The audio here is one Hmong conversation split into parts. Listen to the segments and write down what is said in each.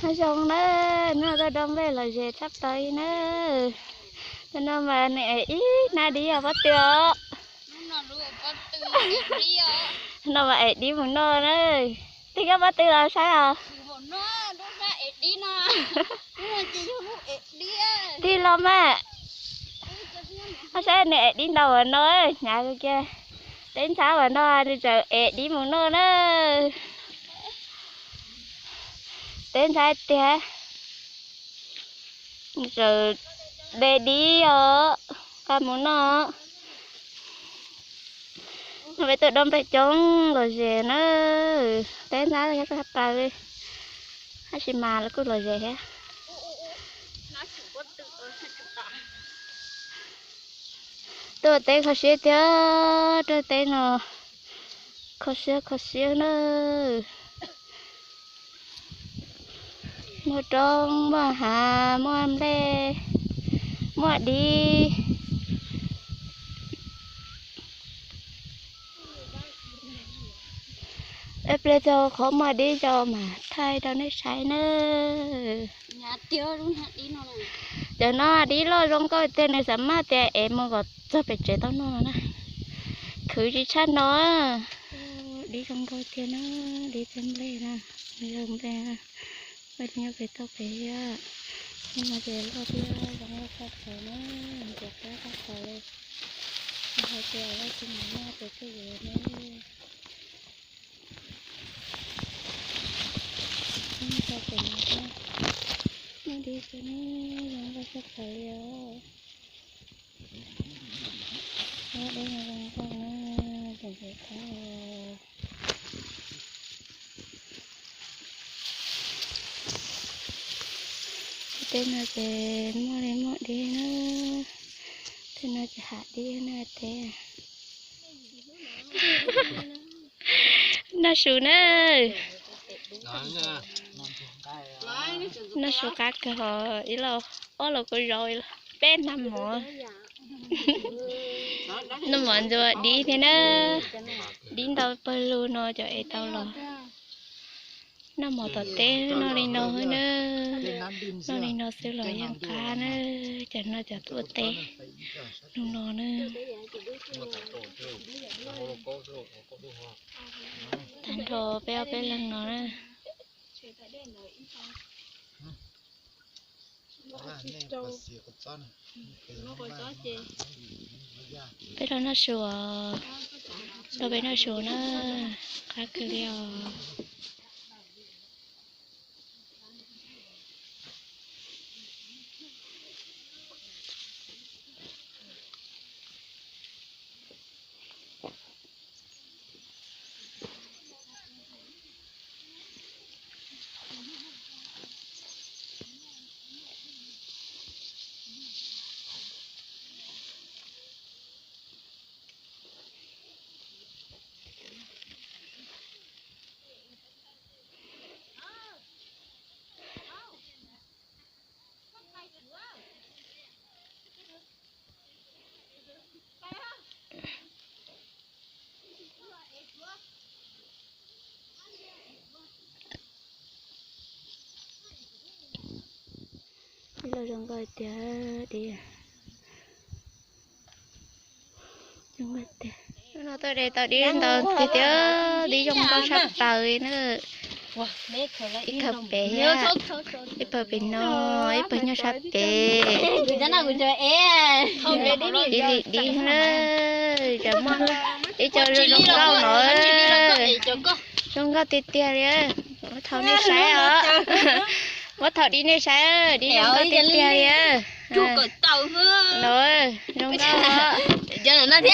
Nyob zoo na, hnub no tuaj dob nplej lom zem tshaj plaws li na. Hnub no mas nws ev dib hnab dib os pob tw os. Hnub no mas ev dib mus noj na. Tig koj pob tw los saib os. Tig los mas. Koj saib nws ev dib ntau ua no, hnyav kawg kiag. Teb ntxhab ua no nws tseem ev dib mus noj na. Teb ntxhab tiag, nws tseem de dib os, nqa mus noj. Peb tuaj dob nplej coob lom zem na. Teb ntxhab tshaj plaws li, tab sis mas los kuj lom zem thiab. Tuaj teb kho siab tiag, tuaj teb no kho siab kho siab na. Muaj roob, muaj hav, muaj nplej, muaj dib. Ib pliag txog qhov muaj dib tso mas thaij rau nej saib na. Cov no dib loj zoo nkauj tiag, nws xav maj tias ev mus kom txog pem tsev tau noj no na. Khwv tsis tshaj no. Dib zoo nkauj tiag na, dib txiab nplej na, zoo nplej na. Ua li nyob pem toj pem thiab. Hnub no ces loj thiab zoo nkauj tshaj plaws na, ntxim qab tshaj plaws li. Hais tias loj tsis mus noj ces twb yuav ne. Noj tau pem no thiab. Noj dib txiab ne, zoo nkauj tshaj plaws li os. Dib no zoo nkauj na, ntxim qab. Tej no ces muaj li muaj dib na, tej no ces hav dib na teb. Noj su na. Noj su qab kawg hos ib los ob los kuj zau, peb nag mov. Noj mov ntxuav dib thiab na. Dib ntau pawg lug no cov ev tau los. Noj mov tom teb noj li no xwb na. Noj li no xwb los yeej qab na. Cov no cov tuaj teb hnub no na. Tag nrho peb ob peb leeg no na. Peb los noj su os, los peb noj su na, qab kawg li os. Ib los zoo nkauj tiag dib. Zoo nkauj tiag. Hnub no tuaj de tau dib ntau tiag tiag, dib zoo nkauj tshaj plaws li na. Ib pawg pem thiab, ib pawg pem no, ib pawg nyob sab pem. Ib li dib na, cov muaj ib co zoo nkauj no. Zoo nkauj tiag tiag li. Muab thaum nej saib os. Muab thaum dib nej saib, dib zoo nkauj tiag tiag li. No, zoo nkauj.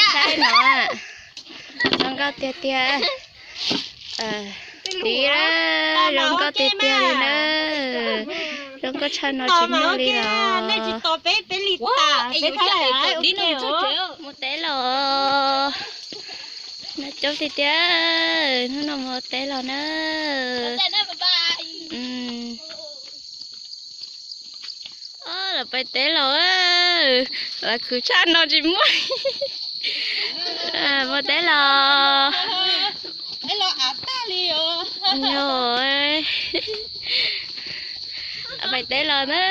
Saib no, zoo nkauj tiag tiag. Dib zoo nkauj tiag tiag li na. Zoo nkauj tshaj no tsis muaj li los. Mus teb los. Noj coob tiag tiag, hnub no mus teb los na. Los pais teb los, los khwv tshaj no tsis muaj. Mus teb los. Yog, Pais teb los na.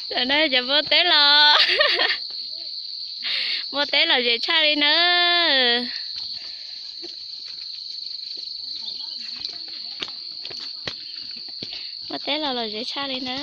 Tam no cov npua teb los, npua teb los zem tshaj li na. Npua teb los los zem tshaj li na.